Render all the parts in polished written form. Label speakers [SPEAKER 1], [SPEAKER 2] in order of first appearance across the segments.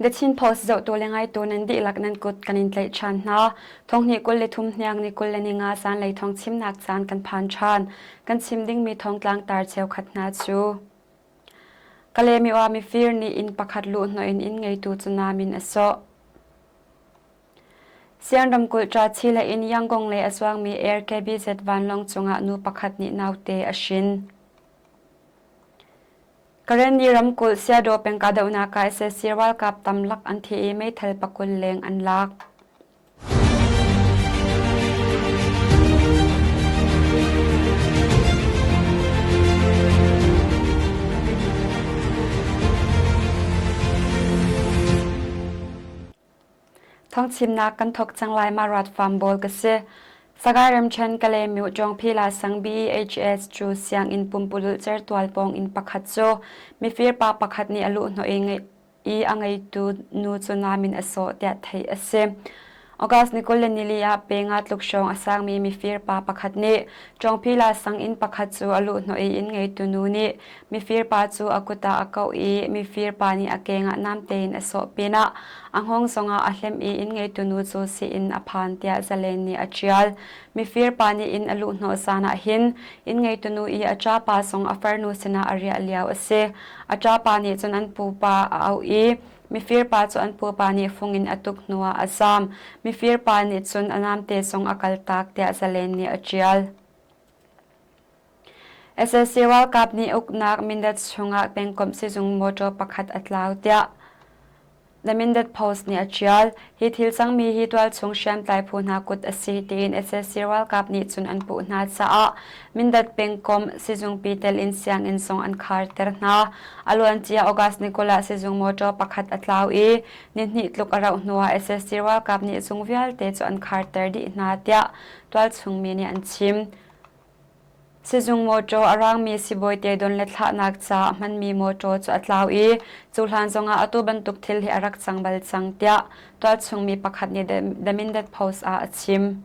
[SPEAKER 1] The Chin Post zohtu le ngaitu nan dihlak nan kut kan in tlaih ṭhan hna. Thonghnih 23 hniang ni 25 zanlei thawng chimnak caan kan phan ṭhan. Kan chim dingmi thawngtlang tar cheukhat hna cu Kalaymyo mifir nih inn pakhat luhhnawh in inn ngeitu cu nam in a sawh. Sian ramkulh Ṭachi le in Yangon lei a zuangmi Air KBZ vanlawng cungah nu pakhat nih naute a hrin. Karenni ramkulh Siadaw peng kahdohnak ah sac ralkap tamlak an thi i meithal pakul leng an lak. Thawngchimnak kan thawk cang lai ma rat farm bawl ka si. Sagai Remchen Kalaymyo Ṭawngphila sang BHS cu sianginn pumpululh certual pawng inn pakhat cu mifir pa pakhat nih a luhhnawh i i a ngeitu nu cu nam in a sawh tiah theih a si. August ni 24 ah pe nga tluk hrawng a sangmi mifir pa pakhat nih Ṭawngphila sang inn pakhat cu a luhhnawh i inn ngeitu nu nih mifir pa cu a kut ah a koh i mifir pa nih a keng ah namte in a sawh pinah a hngawng zongah a hlemh i inn ngeitu nu cu sii-inn a phan tiah Zalen nih a ṭial. Mifir pa nih inn a luhhnawh zan ah hin inn ngeitu nu i a ṭapa zong a farnu sinah a riah lio a si. A ṭapa nih cun an pupa a auh i mifir pa cu an pupa nih fung in a tuk hnuah a zaam. Mifir pa nih cun a namte zong a kaltak tiah Zalen nih a ṭial. Sac ralkap nih uknak Mindat chungah pengkomh sizung motor pakhat a tlau tiah The Mindat Post nih a ṭial. Hi thil cangmi hi tualchung hriamtlai phu hna kut a si tiin sac ralkap nih cun an puh hna caah Mindat pengkomh sizungpi tel in sianginn zong an kharter hna. A luancia August ni 20 ah sizung motor pakhat a tlau i nihnih tluk a rauh hnuah sac ralkap nih zung vialte cu an kharter dih hna tiah tualchung mi nih an chim. Sizung mawṭaw a raangmi sibawite don le thlahnak caah hmanmi mawṭaw cu a tlau i cuhlan zongah atu bantuk thil hi a rak cang bal cang tiah tualchung mi pakhat nih The Mindat Post ah a chim.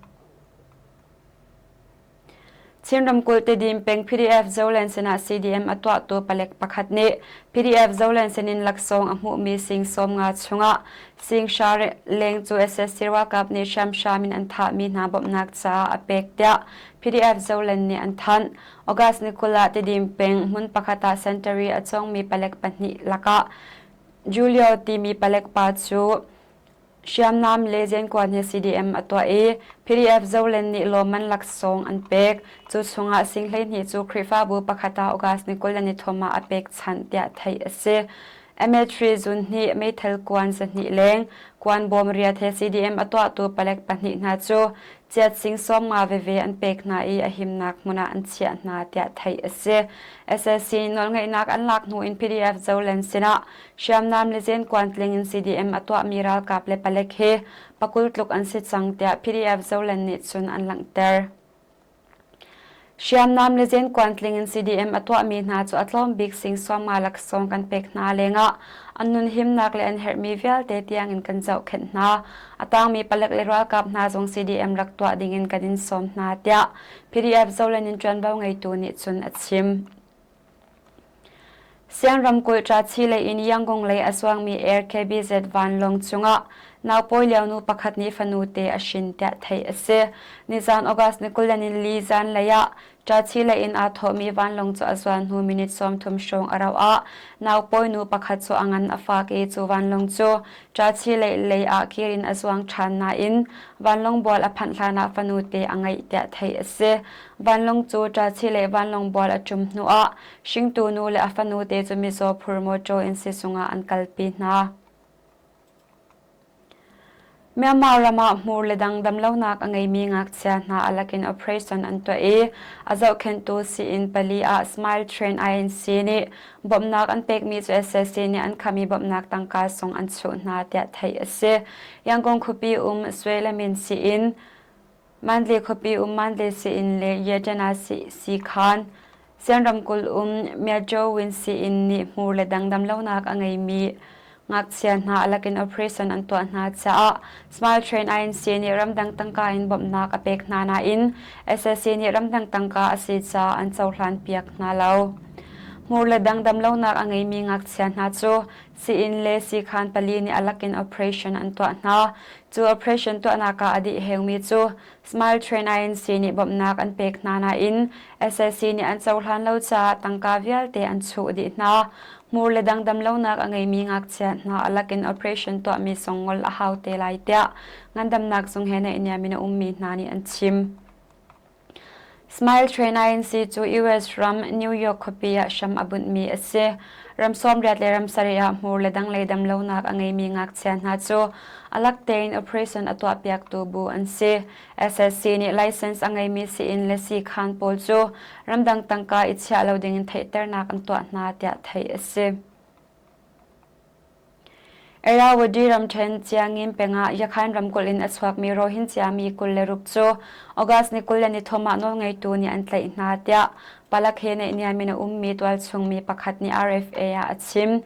[SPEAKER 1] Chin ramkulh Tedim peng PDF Zoland sinah CDM a tuahtu palek pakhat nih PDF Zoland sinin laksawng a hmuhmi sing 50 chungah sing hra leng cu sac ralkap nih hriamhram in an thahmi hna bawmhnak caah a pek tiah PDF Zoland nih an thanh. August ni 20 ah Tedim peng hmun pakhat ah sentari a cawngmi palek pahnih lakah Julio timi palek pa cu hriamnam le zenkuan he CDM a tuah i PDF Zoland nih lawmman laksawng an pek. Cu chungah sing 12 cu Khrihfabu pakhat ah August ni 23 ah a pekchanh tiah theih a si. MA3 zun hnih meithal kuan zahnih leng kuan bawm riat he CDM a tuahtu palek pahnih hna cu chiat sing 50 veve an pek hna i a himnak hmun ah an chiah hna tiah theih a si. SSC nawlngeihnak an lak hnu in PDF Zoland sinah hriamnam le zenkuan tling in CDM a tuahmi ralkap le palek hi pakul tluk an si cang tiah PDF Zoland nih cun an langhter. Hriamnam le zenkuan tling in CDM a tuahmi hna cu a tlawm bik sing 50 laksawng kan pek hna lengah an nun himnak le an herhmi vialte tiangin kan zohkhenh hna. A tangmi palek le ralkap hna zong CDM rak tuah dingin kan in sawm hna tiah PDF Zoland in ṭuanvo ngeitu nih cun a chim. Sian ramkulh Ṭachi lei in Yangon lei a zuangmi Air KBZ vanlawng cungah naupawi lio nu pakhat nih fanute a hrin tiah theih a si. Nizan August ni 24 zanlei ah Ṭachi lei in aa thawhmi vanlawng cu a zuan hnu minute 30 hrawng a rauh ah naupawi nu pakhat cu a ngan a fak i cu vanlawng cu Ṭachi lei lei ah kir in a zuang ṭhan nain vanlawng bual a phanh hlanah fanute a ngeih tiah theih a si. Vanlawng cu ṭachi le vanlawng bual a ṭum hnuah hringtu nu le a fanute cu mizaw phur mawṭaw in sizung ah an kalpi hna. Myanmar ram ah hmur le dang damlonak a ngeimi ngakchia hna a lakin operation an tuah i a zohkhenhtu sii-inn pali ah Smile Train INC nih bawmhnak an pekmi cu sac nih an khami bawmhnak tangka sung an chuh hna tiah theih a si. Yangon khuapi um Swe le Min sii-inn. Mandalay khuapi um Mandalay sii-inn le Yetana siikhaan, Sian ramkulh um Myajowin sii-inn nih hmur le dang damlonak a ngeimi ngakchia hna a lakin operation an tuah hna caah Smile Train INC nih ramdang tangka in bawmhnak a pek hna nain SSC nih ramdang tangka a si caah an cohlan piak hna lo. Hmur le dang damlonak a ngeimi ngakchia hna cu sii-inn le siikhaan pali nih a lakin operation an tuah hna. Cu operation tuahnak ah a dih heumi cu Smile Train INC nih bawmhnak an pek hna nain SAC nih an cohlan lo caah tangka vialte an chuh dih hna. Hmur le dang damlonak a ngeimi ngakchia hna a lakin operation tuahmi song ngol a hau te lai tiah ngandamnak zung he naihniam in a ummi hna nih an chim. Smile Train INC cu US ram New York khuapi ah hram a bunhmi a si. Ram sawmriat le ram sarih ah hmur le dang lei damlonak a ngeimi ngakchia hna cu a lak tein operation a tuahpiaktu bu an si. SSC nih license a ngeimi sii-inn le siikhaan pawl cu ramdang tangka i chiah lo dingin theihternak an tuah hna tiah theih a si. Irrawaddy ramṭhen Chiangin pengah Yakhain ramkulh in a chuakmi Rohingya mi 26 cu August ni 23 ah nawlngeitu nih an tlaih hna tiah palak he naihniam in a ummi tualchung mi pakhat nih RFA ah a chim.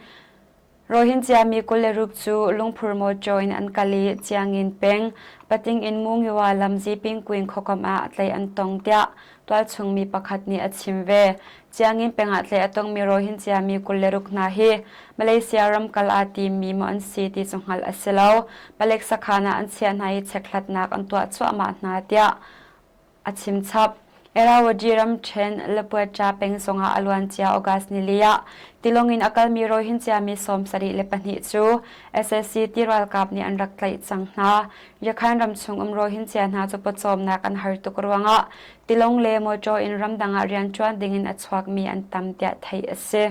[SPEAKER 1] Rohingya mi 26 cu lungphur mawṭaw in an kal i Chiangin peng Pating in Mungiwa lam Zipingkuin khuakomh ah tlaih an tong tiah tualchung mi pakhat nih a chim ve. Ciangin peng ah tlaih a tongmi Rohingya mi 26 hna hi Malaysia ram kal aa timmi maw an si ti cu hngalh a si lo. Palek sakhan ah an chiah hna i chekhlatnak an tuah cuahmah hna tiah a chim chap. Irrawaddy ramṭhen Lapuaṭa peng zongah a luancia August nili ah tilawng in a kalmi Rohingya mi 74 cu SAC ti ralkap nih an rak tlaih cang hna. Yakhan ram chung um Rohingya hna cu pawcawmnak an har tuk ruangah tilawng le mawṭaw in ramdang ah rianṭuan dingin a chuakmi an tam tiah theih a si.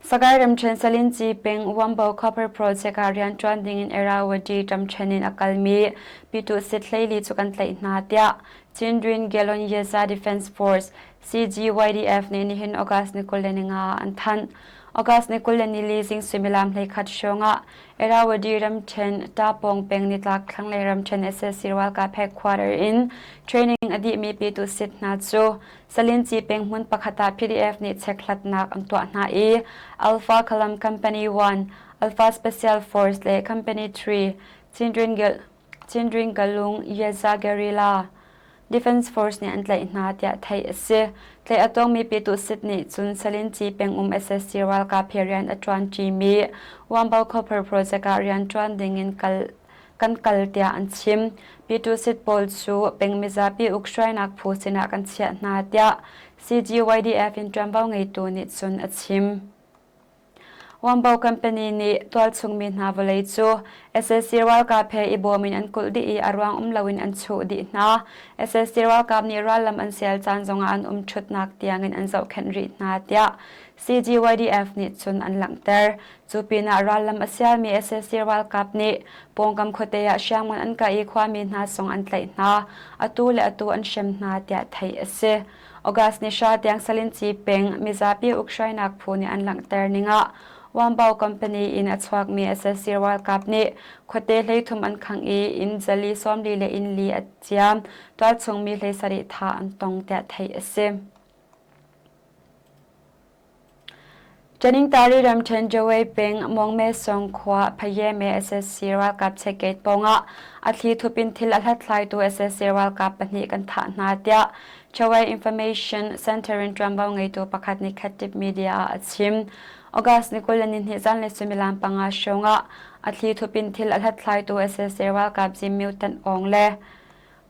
[SPEAKER 1] Sagaing ramṭhen Salinci peng Wambo Copper Project ah rianṭuan dingin Irrawaddy ṭamṭhen in a kalmi Pyituh Sit Hleili cu kan tlaih hna tiah Chindwin Galon Yeza Defense Force CGYDF nih nihin August ni 25 ah an thanh. August ni 24 zing suimilam 11 hrawng ah Irrawaddy ramṭhen Tapong peng nitlak thlanglei ramṭhen SAC ralkap headquarter in training a dihmi Pyituh Sit hna cu Salinci peng hmun pakhat ah PDF nih chekhlatnak an tuah hna i Alpha Kalam Company 1, Alpha Special Force le Company 3, Chindwin Galung Yeza Guerrilla Defense Force nih an tlaih hna tiah theih a si. Tlaih a tongmi Pyituhsit nih cun Salinci pengum SSC ralkap he rian a ṭuanṭimi Wambo Copper Project ah rian ṭuan dingin kal kan kal tiah an chim. Pyituhsit pawl cu peng mizapi ukhruainak phu sinah kan chiah hna tiah CGYDF in ṭuanvo ngeitu nih cun a chim. Wambo company nih tualchung mi hna vawlei cu sac ralkap he i bawm in an kulh dih i a ruang um loin an chuh dih hna. Sac ralkap nih rallam an sial caan zongah an um ṭhutnak tiangin an zohkhenh rih hna tiah CGYDF nih cun an langhter. Cu pinah rallam a sialmi sac ralkap nih pawngkam khuate ah hriamngan an kah i khuami hna zong an tlaih hna. Atu le atu an hrem hna tiah theih a si. August ni hra tiang Salinci peng mizapi ukhrainak phu nih an langhter ning ah Wambao company in a chuakmi sac ralkap nih khuate 13 an khangh i inn zali 40 le inn li a ciam. Tualchung mi 17 thah an tong tiah theih a si. Taningtari ramṭhen Jowei peng Mawngme Song khua Phayeme SSC ralkap checkgate pawngah a thli thup in thil a hlathlaitu SSC ralkap pahnih kan thah hna tiah Chawei Information Center in ṭuanvo ngeitu pakhat nih Khattip Media ah a chim. August ni 22 zanlei suimilam panga hrawng ah a thli thup in thil a hlathlaitu SSC ralkap Jim Mutant Aung le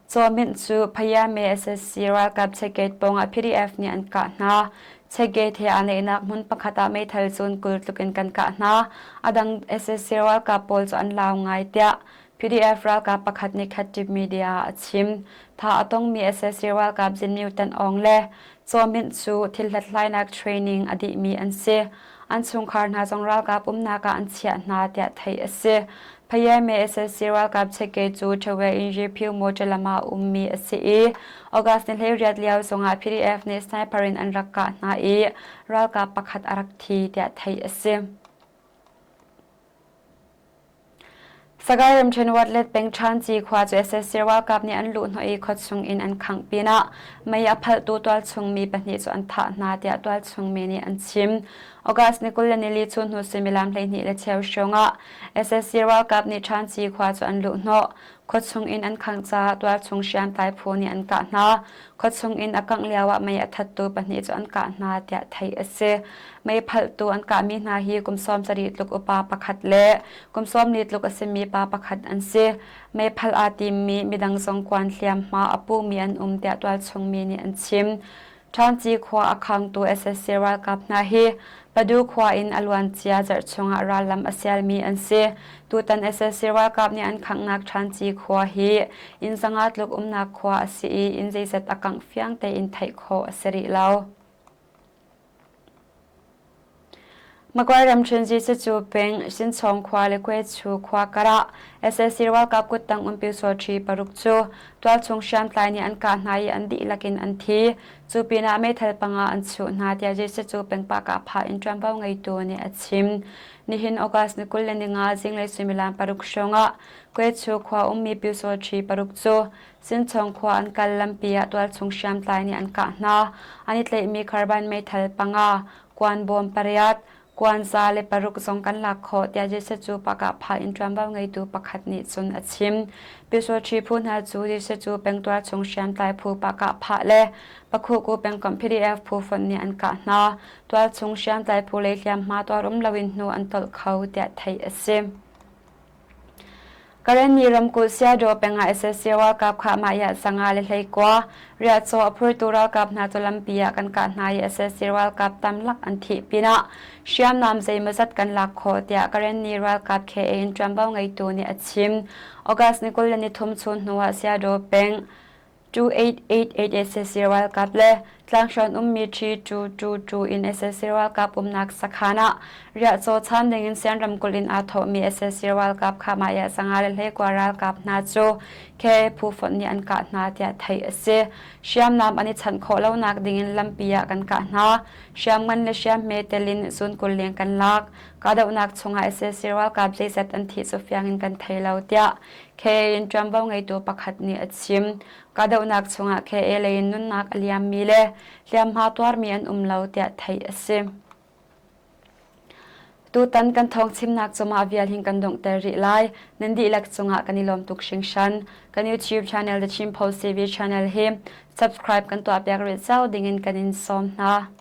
[SPEAKER 1] Cawminh cu Phayame SSC ralkap checkgate pawngah PDF nih an kah hna. Checkgate he aa neihnak hmun pakhat ah meithal cun 20 tluk in kan kah hna. A dang SSC ralkap pawl cu an lau ngai tiah PDF ralkap pakhat nih Khattip media ah a chim. Tha a tongmi SSC ralkap Zinmyu Tan Aung le Cawminh cu thil hlathlainak training a dihmi an si. An chungkhar hna zong ralkap umnak ah an chiah hna tiah theih a si. Phayeme SSC ralkap checkgate cu Ṭhawe in Riphiu motor lam ah a ummi a si i August ni 18 lio zongah PDF nih sniper in an rak kah hna i ralkap pakhat a rak thi tiah theih a si. Sagaing ramṭhen Watlet peng Ṭhanci khua cu sac ralkap nih an luhhnawh i khuachung in an khangh pinah mei a phalhtu tualchung mi pahnih cu an thah hna tiah tualchung mi nih an chim. August ni 24 chun hnu suimilam 12 le cheu hrawng ah sac ralkap nih Ṭhanci khua cu an luhhnawh. Khuachung in an khangh caah tualchung hriamtlai phu nih an kah hna. Khuachung in a kangh lioah mei a thattu pahnih cu an kah hna tiah theih a si. Mei phalhtu an kahmi hna hi kum 70 tluk upa pakhat le kum 40 tluk a simi pa pakhat an si. Meiphalh aa timmi midang zong kuan hliamhma a pumi an um tiah tualchung mi nih an chim. Ṭhanci khua a khangtu sac ralkap hna hi Padu khua in a luancia zarh chungah rallam a sialmi an si. Tutan sac ralkap nih an khanghnak Ṭhanci khua hi inn zanga tluk umnak khua a si i inn zeizat a kangh fiang tein theih khawh a si rih lo. Magway ramṭhen Zisacu peng Sinchawng khua le Kwechu khua karah sac ralkap kuttang um pyusawṭhi paruk cu tualchung hriamtlai nih an kah hna i an dihlak in an thi. Cu pinah meithal panga an chuh hna tiah Zisacu peng pahkahphah in ṭuanvo ngeitu nih a chim. Nihin August ni 25 zinglei suimilam paruk hrawngah Kwechu khua ummi pyusawṭhi paruk cu Sinchawng khua an kal lampi ah tualchung hriamtlai nih an kah hna. An i tlaihmi carbine meithal panga, kuan bawm pariat, kuan 106 zong kan lak khawh tiah Jesuh pakahphah in ṭuanvo ngeitu pakhat nih cun a chim. Pyusawṭhi phu hna cu Jesuh peng tualchung hriamtlai phu pakahphah le Pakhuku pengkomh PDF phu fonh nih an kah hna. Tualchung hriamtlai phu lei hliamhma tuar um loin hnu an tolh kho tiah theih a si. Karenni ramkulh Sayadaw peng ah sac ralkap kha mah yah 519 riahcaw a phurtu ralkap hna cu lampi ah kan kah hna i sac ralkap tamlak an thih pinah hriamnam zeimawzat kan lak khawh tiah Karenni ralkap KA in ṭuanvo ngeitu nih a chim. August ni 23 chun hnu ah Sayadaw peng 2888 sac ralkap le tlanghrawn ummi 3222 in sac ralkap umnak sakhan ah riahcaw chan dingin Sian ramkulh in aa thawhmi sac ralkap kha mah yah 519 ralkap hna cu KA phu fonh nih an kah hna tiah theih a si. Hriamnam an i chanh khawh lonak dingin lampi ah kan kah hna. Hriamngan le hriamhme tel in zun 20 leng kan lak. Kahdohnak chungah sac ralkap zeizat an thih cu fiang in kan thei lo tiah KA in ṭuanvo ngeitu pakhat nih a chim. Kahdohnak chungah KA lei in nunnak a liammi le hliamhma tuarmi an um lo tiah theih a si. Tutan kan thawng chimnak cu mah vial hin kan donghter rih lai. Nan dihlak cungah kan i lawm tuk hringhran. Kan YouTube channel The Chin Post TV channel hi subscribe kan tuahpiak rih cio dingin kan in sawm hna.